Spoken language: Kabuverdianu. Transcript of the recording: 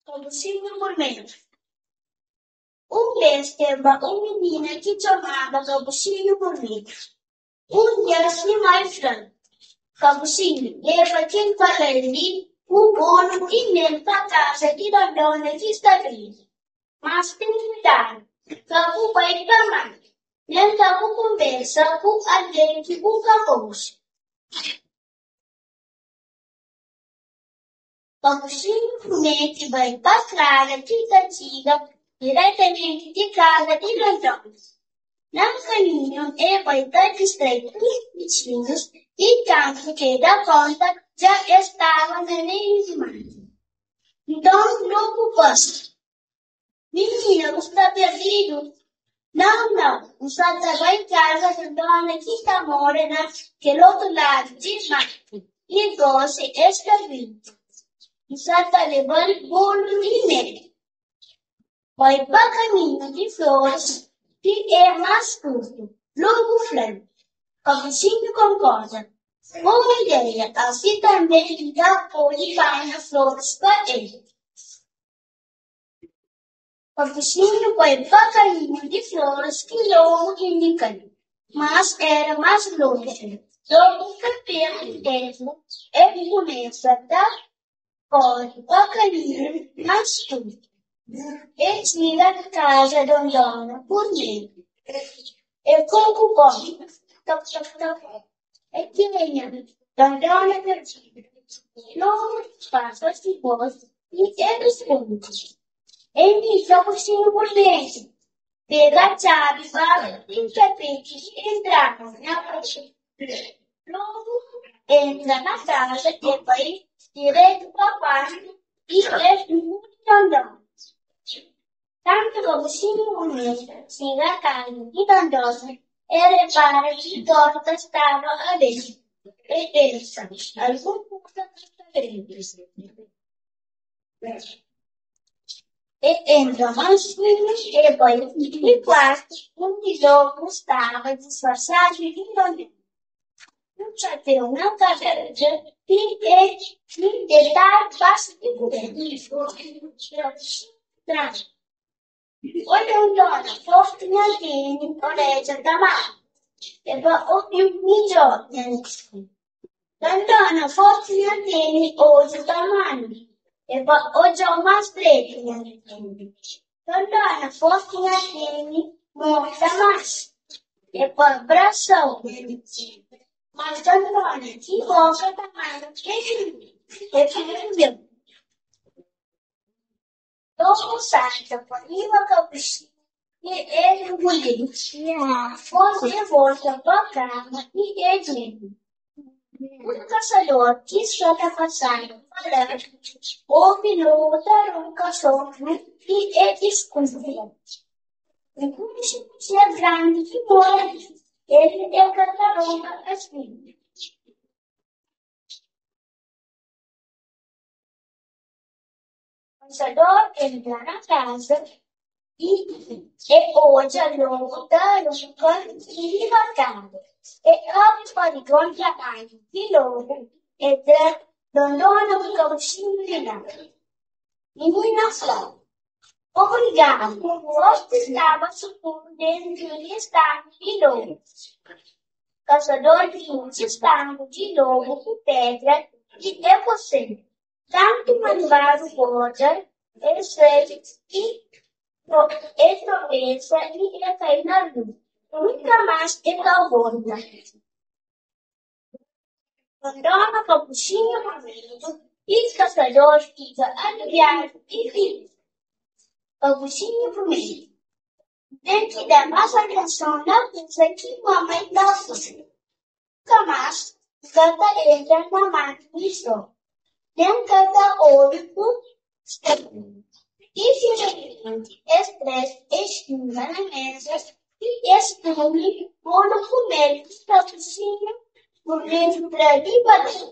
Kabuxinhu Burmedju. Un bês tenba un minina ki txomaba Kabuxinhu Burmedju. Un dia si mai fla-l, Kabuxinhu, leba kel balai li ku bolu i mel pa kaza di Dondona ki sta duenti. Mas ten kuidadu, ka bu bai pa matu, nen ka bu konbersa ku algen ki bu ka konxe. Kabuxinhu prumete bai pa strada ki ta txiga diretamenti ti kaza di Dondona. Na kaminhu, el bai ta distrai tudu bixinhus i kantu ki el da konta, dja el staba na meiu di matu. Nton, lobu pasa. Minina, bu sta perdidu? Nau, nau, N sa ta bai kaza Dondona ki ta mora na kel otu ladu di matu i gosi el sta duenti. N sa ta leba-l bolu di mel. Bai pa kaminhu di floris ki é más kurtu, lobu fla-l. Kapuxinhu konkorda. Boa ideia, asi tanbê N ta pode panha floris pa el. Kapuxinhu bai pa kaminhu di floris ki lobu indika-l, mas éra más lonji. Lobu ka perde ténpu, el kumesa ta kóre pa kaminhu más kurtu. El txiga kaza Dondona purmeru. El konku pórta, tok tok tok, É kenha? Dondona pergunta. Lobu disfarsa si vós i el risponde, É mi, Kapuxinhu Burmedju. Pega txabi baxu di tapeti i entrada na porta. Lobu entra na kaza, el bai diretu pa kuartu i el nguli Dondona. Kantu Kapuxinhu Burmedju txiga kaza di Dondona, el repara ki porta staba abertu. El pensa, Algun kuza ka sta dretu. El entra mansinhu, el bai ti kuartu undi lobu staba disfarsadu di Dondona, ku xapéu na kabesa i detadu baxu di kuberta. Kapuxinhu tranka. Oi Dondona, forti nha tene oredja ta mata, é pa obi-u midjor, nha nigga. Dondona, forti nha tene odju ta manda, é pa odja-u más dretu, nha nigga. Dondona, forti nha tene mô ta manxa, é pa brasa-u, nha nigga. Mas Dondona, ki boka ta manda kel-li, é pa obi-u. Lobu salta pa riba Kapuxinhu i el nguli-l. Dipôs el volta pa kama i el durmi. Un kasador ki sta ta pasaba pa la, obi lobu ta ronka sonu i el diskubri. N konxe un ser grandi ki mora li, el é ka ta ronka asi. Kasador entra na kaza i e odja lobu ta ronka riba kama. E abri parigon tamanhu di lobu, e tra Dondona ku Kapuxinhu di la. Minina fla, Obrigadu, forti staba sukuru dentu di stangu di lobu. Kasador intxi stangu di lobu ku pedra i e kose-l. Kantu malvadu odja, el sai i el tropesa i el kai na riu. Nunka más el ka volta. Dondona Kapuxinhu Burmedju i kasador fika aliviadu i filis. Kapuxinhu Burmedju ten ki da más atenson na kuza ki mamai ta fla. Nunka más N ka ta entra na matu mi so, nen N ka ta obi ku stranhu. I finalmenti es 3 es xinta na mesa i es kume bolu ku mel ki Kapuxinhu Burmedju tra di balai.